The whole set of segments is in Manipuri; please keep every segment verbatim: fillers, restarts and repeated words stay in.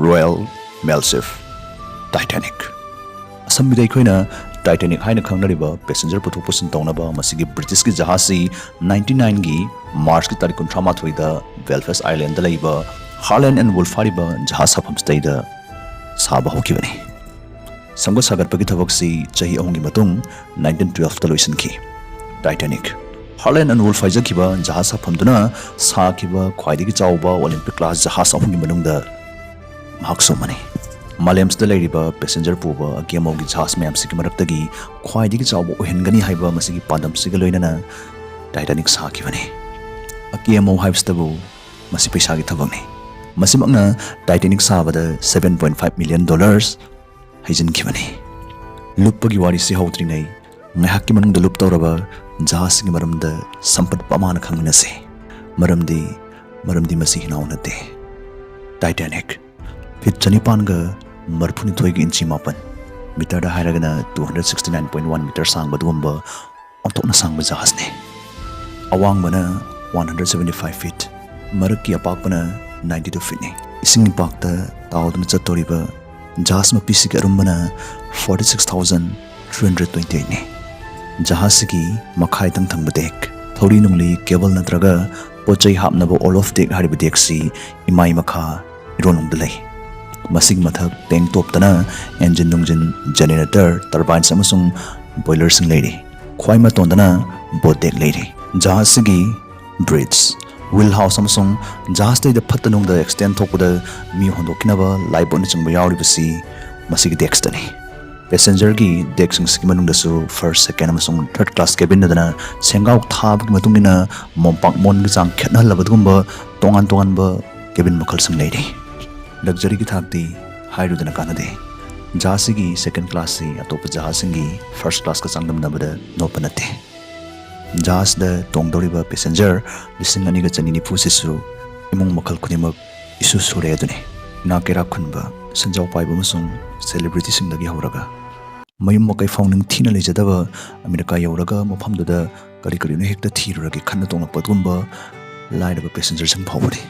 Royal Mail Ship, Titanic꯫ ꯑꯁꯝꯕꯤꯗ ꯑꯩꯈꯣꯏꯅ Titanic ꯍꯥꯏꯅ ꯈꯪꯅꯔꯤꯕ passenger ꯄꯨꯊꯣꯛ ꯄꯨꯁꯤꯟ ꯇꯧꯅꯕ ꯃꯁꯤꯒꯤ ꯕ꯭ꯔꯤꯇꯤꯁꯀꯤ ꯖꯍꯥꯖꯁꯤ ninety nineꯒꯤ Marchꯀꯤ ꯇꯥꯔꯤꯛ ꯀꯨꯟꯊ꯭ꯔꯥ ꯃꯥꯊꯣꯏꯗ Belfast Irelandꯗ ꯂꯩꯕ Harland and Wolff ꯍꯥꯏꯔꯤꯕ ꯖꯍꯥꯖ ꯁꯥꯐꯝꯁꯤꯗꯩꯗ ꯁꯥꯕ ꯍꯧꯈꯤꯕꯅꯤ꯫ ꯁꯦꯝꯒꯠ ꯁꯥꯒꯠꯄꯒꯤ ꯊꯕꯛꯁꯤ ꯆꯍꯤ ꯑꯍꯨꯝꯒꯤ ꯃꯇꯨꯡ nineteen twelveꯇ ꯂꯣꯏꯁꯤꯟꯈꯤ꯫ Titanic, Harland and Wolff ꯍꯥꯏꯖꯈꯤꯕ ꯖꯍꯥꯖ ꯁꯥꯐꯝꯗꯨꯅ ꯁꯥꯈꯤꯕ ꯈ꯭ꯋꯥꯏꯗꯒꯤ ꯆꯥꯎꯕ Olympic class ꯖꯍꯥꯖ ꯑꯍꯨꯝꯒꯤ ꯃꯅꯨꯡꯗ ꯃꯍꯥꯛꯁꯨ ꯑꯃꯅꯤ꯫ ꯃꯥꯂꯦꯝꯁꯤꯗ ꯂꯩꯔꯤꯕ passenger ꯄꯨꯕ ꯑꯀꯦ ꯑꯃꯧꯒꯤ ꯖꯍꯥꯖ ꯃꯌꯥꯝꯁꯤꯒꯤ ꯃꯔꯛꯇꯒꯤ ꯈ꯭ꯋꯥꯏꯗꯒꯤ ꯆꯥꯎꯕ ꯑꯣꯏꯍꯟꯒꯅꯤ ꯍꯥꯏꯕ ꯃꯁꯤꯒꯤ ꯄꯥꯟꯗꯝꯁꯤꯒ ꯂꯣꯏꯅꯅ Titanic ꯁꯥꯈꯤꯕꯅꯤ꯫ ꯑꯀꯦ ꯑꯃꯧ ꯍꯥꯏꯕꯁꯤꯇꯕꯨ ꯃꯁꯤ ꯄꯩꯁꯥꯒꯤ ꯊꯕꯛꯅꯤ꯫ ꯃꯁꯤꯃꯛꯅ Titanic ꯁꯥꯕꯗ seven point five million dollars ꯍꯩꯖꯤꯟꯈꯤꯕꯅꯤ꯫ ꯂꯨꯞꯄꯒꯤ ꯋꯥꯔꯤꯁꯤ ꯍꯧꯗ꯭ꯔꯤꯉꯩ ꯉꯥꯏꯍꯥꯛꯀꯤ ꯃꯅꯨꯡꯗ ꯂꯨꯞ ꯇꯧꯔꯕ ꯖꯍꯥꯖꯁꯤꯒꯤ ꯃꯔꯝꯗ ꯁꯝꯄꯠ ꯄꯃꯥꯅ ꯈꯪꯃꯤꯟꯅꯁꯤ꯫ ꯃꯔꯝꯗꯤ, ꯃꯔꯝꯗꯤ ꯃꯁꯤ ꯍꯤꯅꯥꯎ ꯅꯠꯇꯦ꯫ Titanic, feet ꯆꯅꯤꯄꯥꯟꯒ ꯃꯔꯤꯐꯨꯅꯤꯊꯣꯏꯒ inch ꯃꯥꯄꯟ, meterꯗ ꯍꯥꯏꯔꯒꯅ two hundred sixty nine point one meter ꯁꯥꯡꯕ ꯑꯗꯨꯒꯨꯝꯕ ꯑꯣꯟꯊꯣꯛꯅ ꯁꯥꯡꯕ ꯖꯍꯥꯖꯅꯤ꯫ ꯑꯋꯥꯡꯕꯅ one hundred seventy five feet, ꯃꯔꯛꯀꯤ ꯑꯄꯥꯛꯄꯅ ninety two feetꯅꯤ꯫ ꯏꯁꯤꯡ ꯏꯄꯥꯛꯇ ꯇꯥꯎꯗꯨꯅ ꯆꯠꯇꯧꯔꯤꯕ ꯖꯍꯥꯖ ꯃꯄꯤꯁꯤꯒꯤ ꯑꯔꯨꯝꯕꯅ forty six thousand three hundred twenty eightꯅꯤ꯫ ꯖꯍꯥꯖꯁꯤꯒꯤ ꯃꯈꯥꯏ ꯊꯪ ꯊꯪꯕ deck, ꯊꯧꯔꯤ ꯅꯨꯡꯂꯤ, cable ꯅꯠꯇ꯭ꯔꯒ ꯄꯣꯠ ꯆꯩ ꯍꯥꯞꯅꯕ all of deck ꯍꯥꯏꯔꯤꯕ deckꯁꯤ ꯏꯃꯥꯏ ꯃꯈꯥ ꯏꯔꯣꯟꯂꯣꯝꯗ ꯂꯩ꯫ ꯃꯁꯤꯒꯤ ꯃꯊꯛ ꯇꯦꯡ ꯇꯣꯞꯇꯅ engine ꯅꯨꯡꯖꯤꯟ, generator, turbines ꯑꯃꯁꯨꯡ boilerꯁꯤꯡ ꯂꯩꯔꯤ꯫ ꯈ꯭ꯋꯥꯏ ꯃꯇꯣꯟꯗꯅ boat deck ꯂꯩꯔꯤ꯫ ꯖꯍꯥꯖꯁꯤꯒꯤ bridge, wheel house ꯑꯃꯁꯨꯡ ꯖꯍꯥꯖꯇꯩꯗ ꯐꯠꯇ ꯅꯨꯡꯗ accident ꯊꯣꯛꯄꯗ ꯃꯤ ꯍꯣꯟꯗꯣꯛꯈꯤꯅꯕ lifeboatꯅꯆꯤꯡꯕ ꯌꯥꯎꯔꯤꯕꯁꯤ ꯃꯁꯤꯒꯤ decksꯇꯅꯤ꯫ Passengerꯒꯤ deckꯁꯤꯡꯁꯤꯒꯤ ꯃꯅꯨꯡꯗꯁꯨ first, second ꯑꯃꯁꯨꯡ third class cabin ꯑꯗꯨꯅ ꯁꯦꯡꯒꯥꯎ ꯊꯥꯕꯒꯤ ꯃꯇꯨꯡ ꯏꯟꯅ ꯃꯣꯝꯄꯥꯛ ꯃꯣꯟꯒꯤ ꯆꯥꯡ ꯈꯦꯠꯅꯍꯜꯂꯕ ꯑꯗꯨꯒꯨꯝꯕ ꯇꯣꯉꯥꯟ ꯇꯣꯉꯥꯟꯕ cabin ꯃꯈꯜꯁꯤꯡ ꯂꯩꯔꯤ꯫ Luxuryꯒꯤ ꯊꯥꯛꯇꯤ ꯍꯥꯏꯔꯨꯗꯅ ꯀꯥꯟꯅꯗꯦ꯫ ꯖꯍꯥꯖꯁꯤꯒꯤ second classꯁꯤ ꯑꯇꯣꯞꯄ ꯖꯍꯥꯖꯁꯤꯡꯒꯤ first classꯀ ꯆꯥꯡꯗꯝꯅꯕꯗ ꯅꯣꯞꯄ ꯅꯠꯇꯦ꯫ ꯖꯍꯥꯖꯗ ꯇꯣꯡꯗꯧꯔꯤꯕ passenger ꯂꯤꯁꯤꯡ ꯑꯅꯤꯒ ꯆꯅꯤ ꯅꯤꯐꯨꯁꯤꯁꯨ ꯏꯃꯨꯡ ꯃꯈꯜ ꯈꯨꯗꯤꯡꯃꯛ ꯏꯁꯨ ꯁꯨꯔꯦ ꯑꯗꯨꯅꯤ꯫ ꯏꯅꯥꯛ ꯀꯩꯔꯥꯛ ꯈꯨꯟꯕ, ꯁꯦꯟꯖꯥꯎ ꯄꯥꯏꯕ ꯑꯃꯁꯨꯡ celebrityꯁꯤꯡꯗꯒꯤ ꯍꯧꯔꯒ ꯃꯌꯨꯝ ꯃꯀꯩ ꯐꯥꯎ ꯅꯤꯡꯊꯤꯅ ꯂꯩꯖꯗꯕ, ꯑꯃꯦꯔꯤꯀꯥ ꯌꯧꯔꯒ ꯃꯐꯝꯗꯨꯗ ꯀꯔꯤ ꯀꯔꯤꯅꯣ ꯍꯦꯛꯇ ꯊꯤꯔꯨꯔꯒꯦ ꯈꯟꯅ ꯇꯣꯡꯂꯛꯄ ꯑꯗꯨꯒꯨꯝꯕ ꯂꯥꯏꯔꯕ passengerꯁꯤꯡ ꯐꯥꯎꯕꯅꯤ꯫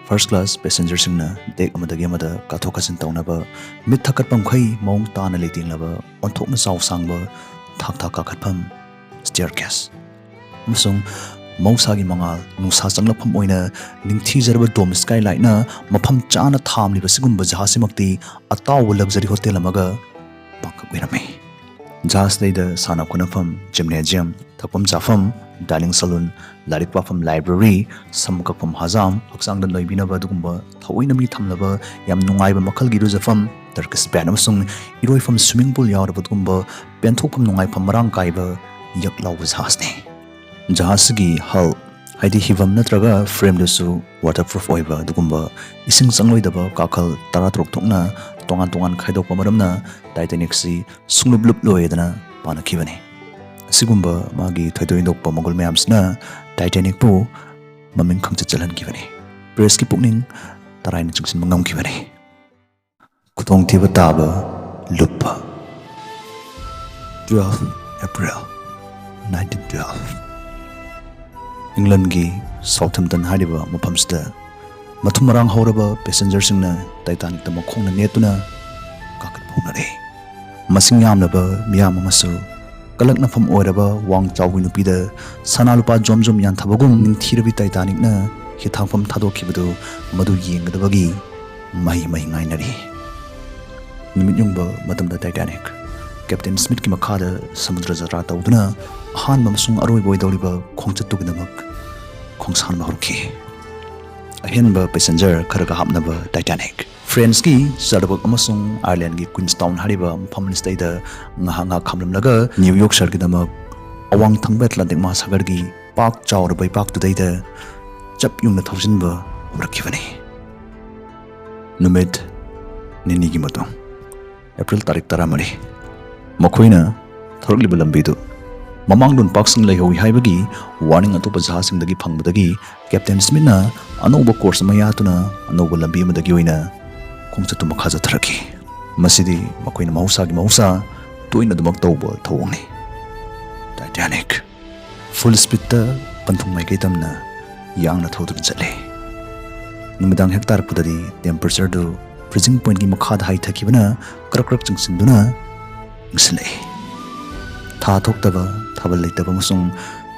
First class passengerꯁꯤꯡꯅ deck ꯑꯃꯗꯒꯤ ꯑꯃꯗ ꯀꯥꯊꯣꯛ ꯀꯥꯁꯤꯟ ꯇꯧꯅꯕ ꯃꯤꯠ ꯊꯛꯀꯠꯄ ꯃꯈꯩ ꯃꯑꯣꯡ ꯇꯥꯅ ꯂꯩꯇꯦꯡꯂꯕ ꯑꯣꯟꯊꯣꯛꯅ ꯆꯥꯎ ꯁꯥꯡꯕ ꯊꯥꯛ ꯊꯥꯛ ꯀꯥꯈꯠꯐꯝ staircase ꯑꯃꯁꯨꯡ ꯃꯍꯧꯁꯥꯒꯤ ꯃꯉꯥꯜ ꯅꯨꯡꯁꯥ ꯆꯪꯂꯛꯐꯝ ꯑꯣꯏꯅ ꯅꯤꯡꯊꯤꯖꯔꯕ dome skylightꯅ ꯃꯐꯝ ꯆꯥꯅ ꯊꯥꯝꯂꯤꯕ ꯁꯤꯒꯨꯝꯕ ꯖꯍꯥꯖꯁꯤꯃꯛꯇꯤ ꯑꯇꯥꯎꯕ luxury hotel ꯑꯃꯒ ꯄꯥꯡꯈꯛ ꯑꯣꯏꯔꯝꯃꯤ꯫ ꯖꯍꯥꯖꯇꯩꯗ ꯁꯥꯟꯅ ꯈꯣꯠꯅꯐꯝ, gymnasium, ꯊꯛꯐꯝ ꯆꯥꯐꯝ, dining saloon, ꯂꯥꯏꯔꯤꯛ ꯄꯥꯐꯝ library, ꯁꯝ ꯀꯛꯐꯝ ꯍꯖꯥꯝ, ꯍꯛꯆꯥꯡꯗ ꯅꯣꯏꯕꯤꯅꯕ ꯑꯗꯨꯒꯨꯝꯕ ꯊꯑꯣꯏꯅ ꯃꯤ ꯊꯝꯂꯕ ꯌꯥꯝ ꯅꯨꯡꯉꯥꯏꯕ ꯃꯈꯜꯒꯤ ꯏꯔꯨꯖꯐꯝ, Turkish bath ꯑꯃꯁꯨꯡ ꯏꯔꯣꯏꯐꯝ swimming pool ꯌꯥꯎꯔꯕ ꯑꯗꯨꯒꯨꯝꯕ ꯄꯦꯟꯊꯣꯛꯐꯝ ꯅꯨꯡꯉꯥꯏꯐꯝ ꯃꯔꯥꯡ ꯀꯥꯏꯕ ꯌꯛ ꯂꯥꯎꯕ ꯖꯍꯥꯖꯅꯤ꯫ ꯖꯍꯥꯖꯁꯤꯒꯤ hull, ꯍꯥꯏꯗꯤ ꯍꯤꯐꯝ ꯅꯠꯇ꯭ꯔꯒ frameꯗꯨꯁꯨ waterproof ꯑꯣꯏꯕ ꯑꯗꯨꯒꯨꯝꯕ ꯏꯁꯤꯡ ꯆꯪꯂꯣꯏꯗꯕ ꯀꯥꯈꯜ ꯇꯔꯥꯇꯔꯨꯛ ꯊꯣꯛꯅ ꯇꯣꯉꯥꯟ ꯇꯣꯉꯥꯟ ꯈꯥꯏꯗꯣꯛꯄ ꯃꯔꯝꯅ Titanicꯁꯤ ꯁꯨꯡꯂꯨꯞ ꯂꯨꯞꯂꯣꯏꯗꯅ ꯄꯥꯅꯈꯤꯕꯅꯤ꯫ ꯑꯁꯤꯒꯨꯝꯕ ꯃꯥꯒꯤ ꯊꯣꯏꯗꯣꯛ ꯍꯦꯟꯗꯣꯛꯄ ꯃꯒꯨꯟ ꯃꯌꯥꯝꯁꯤꯅ Titanicꯄꯨ ꯃꯃꯤꯡ ꯈꯪꯆꯠ ꯆꯠꯍꯟꯈꯤꯕꯅꯤ꯫ Pressꯀꯤ ꯄꯨꯛꯅꯤꯡ ꯇꯔꯥꯏꯅ ꯆꯤꯡꯁꯤꯟꯕ ꯉꯝꯈꯤꯕꯅꯤ꯫ ꯈꯨꯗꯣꯡꯊꯤꯕ ꯇꯥꯕ ꯂꯨꯞꯄ꯫ Twelve April nineteen twelve꯫ Englandꯒꯤ Southampton ꯍꯥꯏꯔꯤꯕ ꯃꯐꯝꯁꯤꯗ ꯃꯊꯨꯝ ꯃꯔꯥꯡ ꯍꯧꯔꯕ passengerꯁꯤꯡꯅ Titanicꯇ ꯃꯈꯣꯡꯅ ꯅꯦꯠꯇꯨꯅ ꯀꯥꯈꯠꯄ ꯍꯧꯅꯔꯦ꯫ ꯃꯁꯤꯡ ꯌꯥꯝꯂꯕ ꯃꯤꯌꯥꯝ ꯑꯃꯁꯨ ꯀꯂꯛꯅꯐꯝ ꯑꯣꯏꯔꯕ ꯋꯥꯡ ꯆꯥꯎꯕꯤ ꯅꯨꯄꯤꯗ ꯁꯅꯥ ꯂꯨꯄꯥ ꯖꯣꯝ ꯖꯣꯝ ꯌꯥꯟꯊꯕꯒꯨꯝ ꯅꯤꯡꯊꯤꯔꯕꯤ Titanicꯅ ꯍꯤꯊꯥꯡꯐꯝ ꯊꯥꯗꯣꯛꯈꯤꯕꯗꯨ ꯃꯗꯨ ꯌꯦꯡꯒꯗꯕꯒꯤ ꯃꯍꯩ ꯃꯍꯩ ꯉꯥꯏꯅꯔꯤ꯫ ꯅꯨꯃꯤꯠ ꯌꯨꯡꯕ ꯃꯇꯝꯗ Titanic Captain Smithꯀꯤ ꯃꯈꯥꯗ ꯁꯃꯨꯗ꯭ꯔ ꯖꯇ꯭ꯔꯥ ꯇꯧꯗꯨꯅ ꯑꯍꯥꯟꯕ ꯑꯃꯁꯨꯡ ꯑꯔꯣꯏꯕ ꯑꯣꯏꯗꯧꯔꯤꯕ ꯈꯣꯡꯆꯠꯇꯨꯒꯤꯗꯃꯛ ꯈꯣꯡꯁꯥꯟꯕ ꯍꯧꯔꯛꯈꯤ꯫ ꯑꯍꯦꯟꯕ passenger ꯈꯔꯒ ꯍꯥꯞꯅꯕ Titanic Franceꯀꯤ Cherbourg ꯑꯃꯁꯨꯡ Irelandꯒꯤ Queenstown ꯍꯥꯏꯔꯤꯕ ꯃꯐꯝ ꯑꯁꯤꯗꯩꯗ ꯉꯥꯏꯍꯥꯛ ꯉꯥꯏꯍꯥꯛ ꯈꯥꯝꯂꯝꯂꯒ New Yorkꯁꯤꯔꯒꯤꯗꯃꯛ ꯑꯋꯥꯡ ꯊꯪꯕ Atlantic ꯃꯍꯥꯁꯥꯒꯔꯒꯤ ꯄꯥꯛ ꯆꯥꯎꯔꯕ ꯏꯄꯥꯛꯇꯨꯗꯩꯗ ꯆꯞ ꯌꯨꯡꯅ ꯊꯧꯖꯤꯟꯕ ꯍꯧꯔꯛꯈꯤꯕꯅꯤ꯫ ꯅꯨꯃꯤꯠ ꯅꯤꯅꯤꯒꯤ ꯃꯇꯨꯡ, April ꯇꯥꯔꯤꯛ ꯇꯔꯥꯃꯔꯤ, ꯃꯈꯣꯏꯅ ꯊꯧꯔꯛꯂꯤꯕ ꯂꯝꯕꯤꯗꯨ ꯃꯃꯥꯡ ꯂꯨꯟꯄꯥꯛꯁꯤꯡ ꯂꯩꯍꯧꯏ ꯍꯥꯏꯕꯒꯤ warning ꯑꯇꯣꯞꯄ ꯖꯍꯥꯖꯁꯤꯡꯗꯒꯤ ꯐꯪꯕꯗꯒꯤ Captain Smithꯅ ꯑꯅꯧꯕ course ꯑꯃ ꯌꯥꯠꯇꯨꯅ ꯑꯅꯧꯕ ꯂꯝꯕꯤ ꯑꯃꯗꯒꯤ ꯑꯣꯏꯅ ꯈꯣꯡꯆꯠꯇꯨ ꯃꯈꯥ ꯆꯠꯊꯔꯛꯈꯤ꯫ ꯃꯁꯤꯗꯤ ꯃꯈꯣꯏꯅ ꯃꯍꯧꯁꯥꯒꯤ ꯃꯍꯧꯁꯥ ꯇꯣꯏꯅ ꯑꯗꯨꯃꯛ ꯇꯧꯕ ꯊꯧꯑꯣꯡꯅꯤ꯫ Titanic full speedꯇ ꯄꯟꯊꯨꯡ ꯃꯥꯏꯀꯩ ꯇꯝꯅ ꯌꯥꯡꯅ ꯊꯧꯗꯨꯅ ꯆꯠꯂꯤ꯫ ꯅꯨꯃꯤꯗꯥꯡ ꯍꯦꯛ ꯇꯥꯔꯛꯄꯗꯗꯤ temperatureꯗꯨ freezing pointꯀꯤ ꯃꯈꯥꯗ ꯍꯥꯏꯊꯈꯤꯕꯅ ꯀ꯭ꯔꯛ ꯀ꯭ꯔꯛ ꯆꯤꯡꯁꯤꯟꯗꯨꯅ ꯏꯪꯁꯤꯜꯂꯛꯏ꯫ ꯊꯥ ꯊꯣꯛꯇꯕ, ꯊꯥꯕꯜ ꯂꯩꯇꯕ ꯑꯃꯁꯨꯡ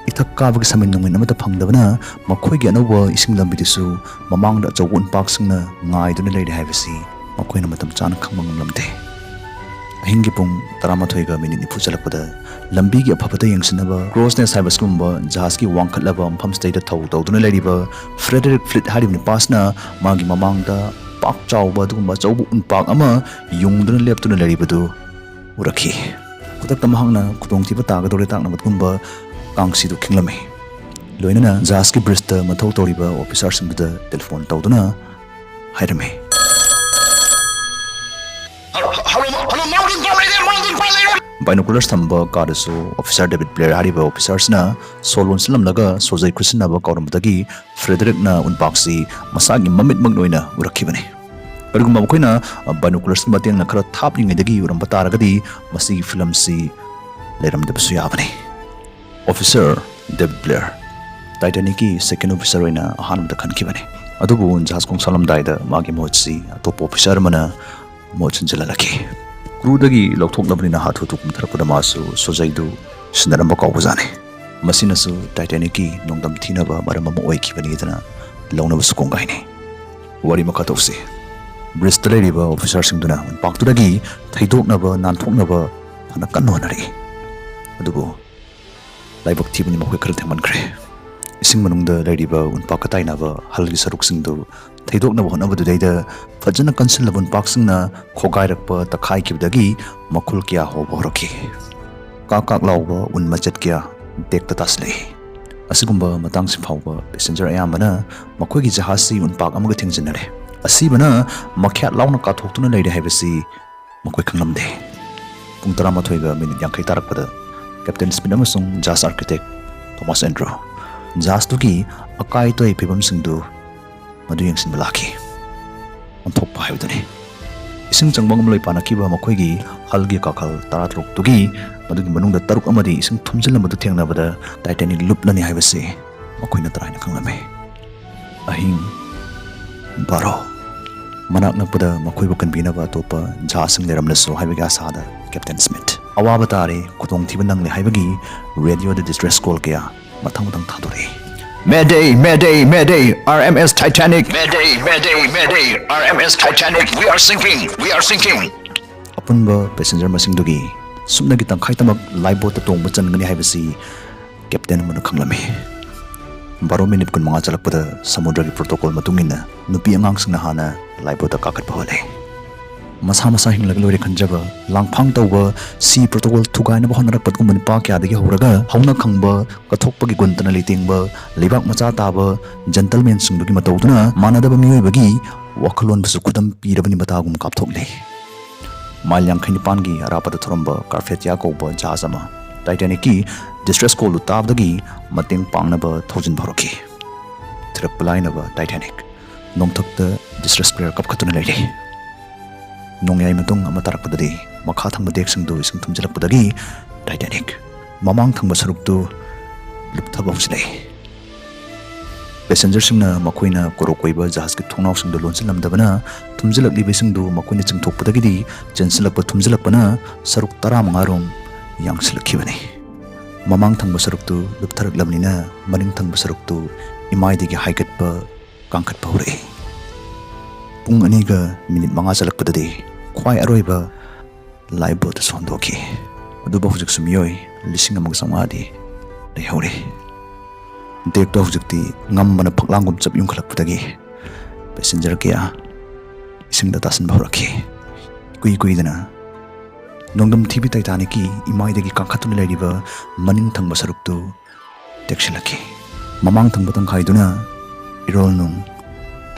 ꯏꯊꯛ ꯀꯥꯕꯒꯤ ꯁꯃꯤꯟ ꯅꯣꯡꯃꯤꯟ ꯑꯃꯠꯇ ꯐꯪꯗꯕꯅ ꯃꯈꯣꯏꯒꯤ ꯑꯅꯧꯕ ꯏꯁꯤꯡ ꯂꯝꯕꯤꯗꯨꯁꯨ ꯃꯃꯥꯡꯗ ꯑꯆꯧꯕ ꯎꯟꯄꯥꯛꯁꯤꯡꯅ ꯉꯥꯏꯗꯨꯅ ꯂꯩꯔꯦ ꯍꯥꯏꯕꯁꯤ ꯃꯈꯣꯏꯅ ꯃꯇꯝ ꯆꯥꯅ ꯈꯪꯕ ꯉꯝꯂꯝꯗꯦ꯫ ꯑꯍꯤꯡꯒꯤ ꯄꯨꯡ ꯇꯔꯥꯃꯥꯊꯣꯏꯒ ꯃꯤꯅꯤꯠ ꯅꯤꯐꯨ ꯆꯠꯂꯛꯄꯗ ꯂꯝꯕꯤꯒꯤ ꯑꯐꯕꯇ ꯌꯦꯡꯁꯤꯟꯅꯕ Crossness ꯍꯥꯏꯕ ꯁꯤꯒꯨꯝꯕ ꯖꯍꯥꯖꯀꯤ ꯋꯥꯡꯈꯠꯂꯕ ꯃꯐꯝꯁꯤꯗꯩꯗ ꯊꯧ ꯇꯧꯗꯨꯅ ꯂꯩꯔꯤꯕ Frederick Fleet ꯍꯥꯏꯔꯤꯕ ꯅꯨꯄꯥꯁꯤꯅ ꯃꯥꯒꯤ ꯃꯃꯥꯡꯗ ꯄꯥꯛ ꯆꯥꯎꯕ ꯑꯗꯨꯒꯨꯝꯕ ꯑꯆꯧꯕ ꯎꯟꯄꯥꯛ ꯑꯃ ꯌꯨꯡꯗꯨꯅ ꯂꯦꯞꯇꯨꯅ ꯂꯩꯔꯤꯕꯗꯨ ꯎꯔꯛꯈꯤ꯫ ꯈꯨꯗꯛꯇ ꯃꯍꯥꯛꯅ ꯈꯨꯗꯣꯡꯊꯤꯕ ꯇꯥꯒꯗꯧꯔꯦ ꯇꯥꯛꯅꯕꯒꯨꯝꯕ ꯀꯥꯡꯁꯤꯗꯨ ꯈꯤꯡꯂꯝꯃꯤ꯫ ꯂꯣꯏꯅꯅ ꯖꯍꯥꯖꯀꯤ bridgeꯇ ꯃꯊꯧ ꯇꯧꯔꯤꯕ officerꯁꯤꯡꯗꯨꯗ telephone ꯇꯧꯗꯨꯅ ꯍꯥꯏꯔꯝꯃꯤ꯫ Hello, hello, hello, mountain fire leader, mountain fire leader! Binoculars ꯊꯝꯕ car ꯗꯁꯨ officer David Blair ꯍꯥꯏꯔꯤꯕ officerꯁꯤꯅ ꯁꯣ ꯂꯣꯟꯁꯤꯜꯂꯝꯂꯒ ꯁꯣꯖꯩ ꯈꯨꯠꯁꯤꯟꯅꯕ ꯀꯧꯔꯝꯕꯗꯒꯤ Frederickꯅ ꯎꯟꯄꯥꯛꯁꯤ ꯃꯁꯥꯒꯤ ꯃꯃꯤꯠꯃꯛ ꯑꯣꯏꯅ ꯎꯔꯛꯈꯤꯕꯅꯤ꯫ ꯀꯔꯤꯒꯨꯝꯕ ꯃꯈꯣꯏꯅ binocularꯁꯀꯤ ꯃꯇꯦꯡꯅ ꯈꯔ ꯊꯥꯞꯂꯤꯉꯩꯗꯒꯤ ꯎꯔꯝꯕ ꯇꯥꯔꯒꯗꯤ ꯃꯁꯤꯒꯤ ꯐꯤꯂꯝꯁꯤ ꯂꯩꯔꯝꯗꯕꯁꯨ ꯌꯥꯕꯅꯤ꯫ Officer David Blair, Titanicꯀꯤ second officer ꯑꯣꯏꯅ ꯑꯍꯥꯟꯕꯗ ꯈꯟꯈꯤꯕꯅꯤ꯫ ꯑꯗꯨꯕꯨ ꯖꯍꯥꯖ ꯈꯣꯡꯁꯥꯜꯂꯝꯗꯥꯏꯗ ꯃꯥꯒꯤ ꯃꯍꯨꯠꯁꯤ ꯑꯇꯣꯞꯄ officer ꯑꯃꯅ ꯃꯍꯨꯠ ꯁꯤꯟꯖꯤꯜꯍꯜꯂꯛꯈꯤ꯫ Crewꯗꯒꯤ ꯂꯧꯊꯣꯛꯅꯕꯅꯤꯅ ꯍꯥꯊꯨ ꯍꯥꯊꯨ ꯀꯨꯝꯊꯔꯛꯄꯗ ꯃꯥꯁꯨ ꯁꯣꯖꯩꯗꯨ ꯁꯤꯟꯅꯔꯝꯕ ꯀꯥꯎꯕꯖꯥꯠꯅꯤ꯫ ꯃꯁꯤꯅꯁꯨ Titanicꯀꯤ ꯅꯣꯡꯗꯝ ꯊꯤꯅꯕ ꯃꯔꯝ ꯑꯃ ꯑꯣꯏꯈꯤꯕꯅꯤꯗꯅ ꯂꯧꯅꯕꯁꯨ ꯀꯣꯡꯒꯥꯏꯅꯤ꯫ ꯋꯥꯔꯤ ꯃꯈꯥ ꯇꯧꯁꯤ꯫ Bridgeꯇ ꯂꯩꯔꯤꯕ officerꯁꯤꯡꯗꯨꯅ ꯎꯟꯄꯥꯛꯇꯨꯗꯒꯤ ꯊꯩꯗꯣꯛꯅꯕ, ꯅꯥꯟꯊꯣꯛꯅꯕ ꯐꯅ ꯀꯟꯅ ꯍꯣꯠꯅꯔꯛꯏ꯫ ꯑꯗꯨꯕꯨ ꯂꯥꯏꯕꯛ ꯊꯤꯕꯅꯤ, ꯃꯈꯣꯏ ꯈꯔ ꯊꯦꯡꯃꯟꯈ꯭ꯔꯦ꯫ ꯏꯁꯤꯡ ꯃꯅꯨꯡꯗ ꯂꯩꯔꯤꯕ ꯎꯟꯄꯥꯛꯀ ꯇꯥꯏꯅꯕ ꯍꯜꯒꯤ ꯁꯔꯨꯛꯁꯤꯡꯗꯨ ꯊꯩꯗꯣꯛꯅꯕ ꯍꯣꯠꯅꯕꯗꯨꯗꯩꯗ ꯐꯖꯅ ꯀꯟꯁꯤꯜꯂꯕ ꯎꯟꯄꯥꯛꯁꯤꯡꯅ ꯈꯣꯒꯥꯏꯔꯛꯄ, ꯇꯛꯈꯥꯏꯈꯤꯕꯗꯒꯤ ꯃꯈꯨꯜ ꯀꯌꯥ ꯍꯣꯕ ꯍꯧꯔꯛꯈꯤ꯫ ꯀꯥꯛ ꯀꯥꯛ ꯂꯥꯎꯕ ꯎꯟ ꯃꯆꯦꯠ ꯀꯌꯥ deckꯇ ꯇꯥꯁꯤꯜꯂꯛꯏ꯫ ꯑꯁꯤꯒꯨꯝꯕ ꯃꯇꯥꯡꯁꯤ ꯐꯥꯎꯕ passenger ꯑꯌꯥꯝꯕꯅ ꯃꯈꯣꯏꯒꯤ ꯖꯍꯥꯖꯁꯤ ꯎꯟꯄꯥꯛ ꯑꯃꯒ ꯊꯦꯡꯖꯤꯟꯅꯔꯦ꯫ ꯑꯁꯤꯕꯅ ꯃꯈ꯭ꯌꯥꯠ ꯂꯥꯎꯅ ꯀꯥꯊꯣꯛꯇꯨꯅ ꯂꯩꯔꯦ ꯍꯥꯏꯕꯁꯤ ꯃꯈꯣꯏ ꯈꯪꯂꯝꯗꯦ꯫ ꯄꯨꯡ ꯇꯔꯥꯃꯥꯊꯣꯏꯒ ꯃꯤꯅꯤꯠ ꯌꯥꯡꯈꯩ ꯇꯥꯔꯛꯄꯗ Captain Smith ꯑꯃꯁꯨꯡ ꯖꯍꯥꯖ architect Thomas Andrew ꯖꯍꯥꯖꯇꯨꯒꯤ ꯑꯀꯥꯏ ꯑꯇꯣꯏ ꯐꯤꯕꯝꯁꯤꯡꯗꯨ ꯃꯗꯨ ꯌꯦꯡꯁꯤꯟꯕ ꯂꯥꯛꯈꯤ꯫ ꯑꯣꯟꯊꯣꯛꯄ ꯍꯥꯏꯕꯗꯨꯅꯤ꯫ ꯏꯁꯤꯡ ꯆꯪꯐꯝ ꯂꯣꯏ ꯄꯥꯅꯈꯤꯕ ꯃꯈꯣꯏꯒꯤ ꯍꯜꯒꯤ ꯀꯥꯈꯜ ꯇꯔꯥꯇꯔꯨꯛꯇꯨꯒꯤ ꯃꯗꯨꯒꯤ ꯃꯅꯨꯡꯗ ꯇꯔꯨꯛ ꯑꯃꯗꯤ ꯏꯁꯤꯡ ꯊꯨꯝꯖꯤꯜꯂꯝꯕꯗꯨ ꯊꯦꯡꯅꯕꯗ Titanic ꯂꯨꯞꯂꯅꯤ ꯍꯥꯏꯕꯁꯤ ꯃꯈꯣꯏꯅ ꯇꯔꯥꯏꯅ ꯈꯪꯂꯝꯃꯤ꯫ ꯑꯍꯤꯡ ꯕꯥꯔꯣ꯫ ꯃꯅꯥꯛ ꯅꯛꯄꯗ ꯃꯈꯣꯏꯕꯨ ꯀꯟꯕꯤꯅꯕ ꯑꯇꯣꯞꯄ ꯖꯍꯥꯖꯁꯤꯡ ꯂꯩꯔꯝꯂꯁꯨ ꯍꯥꯏꯕꯒꯤ ꯑꯥꯁꯥꯗ ꯀꯦꯞꯇꯦꯟ ꯁ꯭ꯃꯤꯊ꯫ ꯑꯋꯥꯕ ꯇꯥꯔꯦ, ꯈꯨꯗꯣꯡꯊꯤꯕ ꯅꯪꯂꯦ ꯍꯥꯏꯕꯒꯤ ꯔꯦꯗꯤꯑꯣꯗ distress call ꯀꯌꯥ ꯃꯊꯪ ꯃꯊꯪ ꯊꯥꯗꯣꯔꯛꯏ꯫ Mayday, Mayday, Mayday, R M S Titanic. Mayday, Mayday, Mayday, R M S Titanic. We are sinking, we are sinking. ꯑꯄꯨꯟꯕ passenger ꯃꯁꯤꯡꯗꯨꯒꯤ ꯁꯨꯞꯅꯒꯤ ꯇꯪꯈꯥꯏꯇꯃꯛ lifeboatꯇ ꯇꯣꯡꯕ ꯆꯟꯒꯅꯤ ꯍꯥꯏꯕꯁꯤ ꯀꯦꯞꯇꯦꯟ ꯑꯃꯅ ꯈꯪꯂꯝꯃꯤ꯫ ꯕꯥꯔꯣ ꯃꯤꯅꯤꯠ ꯀꯨꯟꯃꯉꯥ ꯆꯠꯂꯛꯄꯗ ꯁꯃꯨꯗ꯭ꯔꯒꯤ protocol ꯃꯇꯨꯡ ꯏꯟꯅ ꯅꯨꯄꯤ ꯑꯉꯥꯡꯁꯤꯡꯅ ꯍꯥꯟꯅ lifeboatꯇ ꯀꯥꯈꯠꯄ ꯍꯧꯔꯛꯂꯦ꯫ ꯃꯁꯥ ꯃꯁꯥ ꯍꯤꯡꯂꯒ ꯂꯣꯏꯔꯦ ꯈꯟꯖꯕ, ꯂꯥꯡꯐꯥꯡ ꯇꯧꯕ, sea protocol ꯊꯨꯒꯥꯏꯅꯕ ꯍꯣꯠꯅꯔꯛꯄꯒꯨꯝꯕ ꯅꯨꯄꯥ ꯀꯌꯥꯗꯒꯤ ꯍꯧꯔꯒ ꯍꯧꯅ ꯈꯪꯕ ꯀꯠꯊꯣꯛꯄꯒꯤ ꯒꯨꯟꯇꯅ ꯂꯩꯇꯦꯡꯕ ꯂꯩꯕꯥꯛ ꯃꯆꯥ ꯇꯥꯕ gentlemanꯁꯤꯡꯗꯨꯒꯤ ꯃꯇꯧꯗꯨꯅ ꯃꯥꯟꯅꯗꯕ ꯃꯤꯑꯣꯏꯕꯒꯤ ꯋꯥꯈꯜꯂꯣꯟꯕꯨꯁꯨ ꯈꯨꯗꯝ ꯄꯤꯔꯕ ꯅꯤꯃꯇꯥꯒꯨꯝ ꯀꯥꯞꯊꯣꯛꯂꯤ꯫ ꯃꯥꯏꯜ ꯌꯥꯡꯈꯩ ꯅꯤꯄꯥꯟꯒꯤ ꯑꯔꯥꯞꯄꯗ ꯊꯧꯔꯝꯕ Carpathia ꯀꯧꯕ ꯖꯍꯥꯖ ꯑꯃ Titanicꯀꯤ distress callꯗꯨ ꯇꯥꯕꯗꯒꯤ ꯃꯇꯦꯡ ꯄꯥꯡꯅꯕ ꯊꯧꯖꯤꯟꯕ ꯍꯧꯔꯛꯈꯤ꯫ ꯊꯤꯔꯛꯄ ꯂꯥꯏꯅꯕ Titanic ꯅꯣꯡꯊꯛꯇ distress prayer ꯀꯞꯈꯠꯇꯨꯅ ꯂꯩꯔꯤ꯫ ꯅꯣꯡꯌꯥꯏ ꯃꯇꯨꯡ ꯑꯃ ꯇꯥꯔꯛꯄꯗꯗꯤ ꯃꯈꯥ ꯊꯪꯕ deckꯁꯤꯡꯗꯨ ꯏꯁꯤꯡ ꯊꯨꯝꯖꯤꯜꯂꯛꯄꯗꯒꯤ Titanic ꯃꯃꯥꯡ ꯊꯪꯕ ꯁꯔꯨꯛꯇꯨ ꯂꯨꯞꯊꯕ ꯍꯧꯁꯤꯜꯂꯛꯏ꯫ Passengerꯁꯤꯡꯅ ꯃꯈꯣꯏꯅ ꯀꯣꯔꯣꯛ ꯀꯣꯏꯕ ꯖꯍꯥꯖꯀꯤ ꯊꯣꯡꯅꯥꯎꯁꯤꯡꯗꯨ ꯂꯣꯟꯁꯤꯜꯂꯝꯗꯕꯅ ꯊꯨꯝꯖꯤꯜꯂꯛꯂꯤꯕꯁꯤꯡꯗꯨ ꯃꯈꯣꯏꯅ ꯆꯤꯡꯊꯣꯛꯄꯗꯒꯤꯗꯤ ꯆꯦꯟꯁꯤꯜꯂꯛꯄ ꯊꯨꯝꯖꯤꯜꯂꯛꯄꯅ ꯁꯔꯨꯛ ꯇꯔꯥꯃꯉꯥ ꯔꯣꯝ ꯌꯥꯡꯁꯤꯜꯂꯛꯈꯤꯕꯅꯤ꯫ ꯃꯃꯥꯡ ꯊꯪꯕ ꯁꯔꯨꯛꯇꯨ ꯂꯨꯞꯊꯔꯛꯂꯕꯅꯤꯅ ꯃꯅꯤꯡ ꯊꯪꯕ ꯁꯔꯨꯛꯇꯨ ꯏꯃꯥꯏꯗꯒꯤ ꯍꯥꯏꯒꯠꯄ ꯀꯥꯡꯈꯠꯄ ꯍꯧꯔꯛꯏ꯫ ꯄꯨꯡ ꯑꯅꯤꯒ ꯃꯤꯅꯤꯠ ꯃꯉꯥ ꯆꯠꯂꯛꯄꯗꯗꯤ ꯈ꯭ꯋꯥꯏ ꯑꯔꯣꯏꯕ lifeboatꯇꯁꯨ ꯍꯣꯟꯗꯣꯛꯈꯤ꯫ ꯑꯗꯨꯕꯨ ꯍꯧꯖꯤꯛꯁꯨ ꯃꯤꯑꯣꯏ ꯂꯤꯁꯤꯡ ꯑꯃꯒ ꯆꯥꯝꯃꯉꯥꯗꯤ ꯂꯩꯍꯧꯔꯤ꯫ Deckꯇ ꯍꯧꯖꯤꯛꯇꯤ ꯉꯝꯕꯅ ꯐꯛꯂꯥꯡꯒꯨꯝ ꯆꯞ ꯌꯨꯡꯈꯠꯂꯛꯄꯗꯒꯤ passenger ꯀꯌꯥ ꯏꯁꯤꯡꯗ ꯇꯥꯁꯤꯟꯕ ꯍꯧꯔꯛꯈꯤ꯫ ꯏꯀꯨꯏ ꯀꯨꯏꯗꯅ ꯅꯣꯡꯗꯝ ꯊꯤꯕꯤ Titanicꯀꯤ ꯏꯃꯥꯏꯗꯒꯤ ꯀꯥꯈꯠꯇꯨꯅ ꯂꯩꯔꯤꯕ ꯃꯅꯤꯡ ꯊꯪꯕ ꯁꯔꯨꯛꯇꯨ ꯇꯦꯛꯁꯤꯜꯂꯛꯈꯤ꯫ ꯃꯃꯥꯡ ꯊꯪꯕ ꯇꯪꯈꯥꯏꯗꯨꯅ ꯏꯔꯣꯜ ꯅꯨꯡ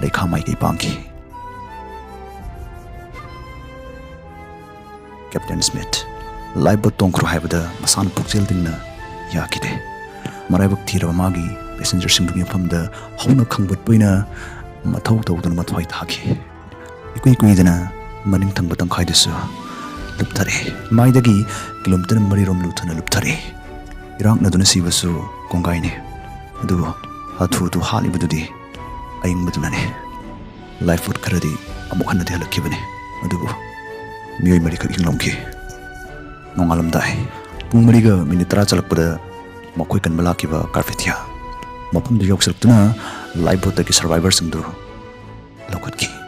ꯂꯩꯈꯥ ꯃꯥꯏꯀꯩ ꯄꯥꯡꯈꯤ꯫ ꯀꯦꯞꯇꯦꯟ ꯁ꯭ꯃꯤꯊ, lifeboat ꯇꯣꯡꯈ꯭ꯔꯣ ꯍꯥꯏꯕꯗ ꯃꯁꯥꯅ ꯄꯨꯛꯆꯦꯜ ꯇꯤꯡꯅ ꯌꯥꯈꯤꯗꯦ꯫ ꯃꯔꯥꯏꯕꯛ ꯊꯤꯔꯕ ꯃꯥꯒꯤ passengerꯁꯤꯡꯗꯨꯒꯤ ꯃꯐꯝꯗ ꯍꯧꯅ ꯈꯪꯕꯠꯄ ꯑꯣꯏꯅ ꯃꯊꯧ ꯇꯧꯗꯨꯅ ꯃꯊ꯭ꯋꯥꯏ ꯊꯥꯈꯤ꯫ ꯏꯀꯨꯏ ꯀꯨꯏꯗꯅ ꯃꯅꯤꯡ ꯊꯪꯕ ꯇꯪꯈꯥꯏꯗꯨꯁꯨ ꯂꯨꯞꯊꯔꯦ꯫ ꯃꯥꯏꯗꯒꯤ kilometre ꯃꯔꯤꯔꯣꯝ ꯂꯨꯊꯅ ꯂꯨꯞꯊꯔꯦ꯫ ꯏꯔꯥꯛꯅꯗꯨꯅ ꯁꯤꯕꯁꯨ ꯀꯣꯡꯒꯥꯏꯅꯤ, ꯑꯗꯨꯕꯨ ꯍꯥꯊꯨ ꯍꯥꯊꯨ ꯍꯥꯠꯂꯤꯕꯗꯨꯗꯤ ꯑꯏꯪꯕꯗꯨꯅꯅꯤ꯫ ꯂꯥꯏꯐ ꯕꯣꯠ ꯈꯔꯗꯤ ꯑꯃꯨꯛ ꯍꯟꯅꯗꯤ ꯍꯜꯂꯛꯈꯤꯕꯅꯤ, ꯑꯗꯨꯕꯨ ꯃꯤꯑꯣꯏ ꯃꯔꯤꯈꯛ ꯍꯤꯡꯂꯝꯈꯤ꯫ ꯅꯣꯡꯉꯥꯜꯂꯝꯗꯥꯏ ꯄꯨꯡ ꯃꯔꯤꯒ ꯃꯤꯅꯤꯠ ꯇꯔꯥ ꯆꯠꯂꯛꯄꯗ ꯃꯈꯣꯏ ꯀꯟꯕ ꯂꯥꯛꯈꯤꯕ ꯀꯥꯔꯄꯦꯊꯤꯌꯥ ꯃꯐꯝꯗꯨ ꯌꯧꯁꯤꯜꯂꯛꯇꯨꯅ ꯂꯥꯏꯐ ꯕꯣꯠꯇꯒꯤ ꯁꯔꯚꯥꯏꯚꯔꯁꯤꯡꯗꯨ ꯂꯧꯈꯠꯈꯤ꯫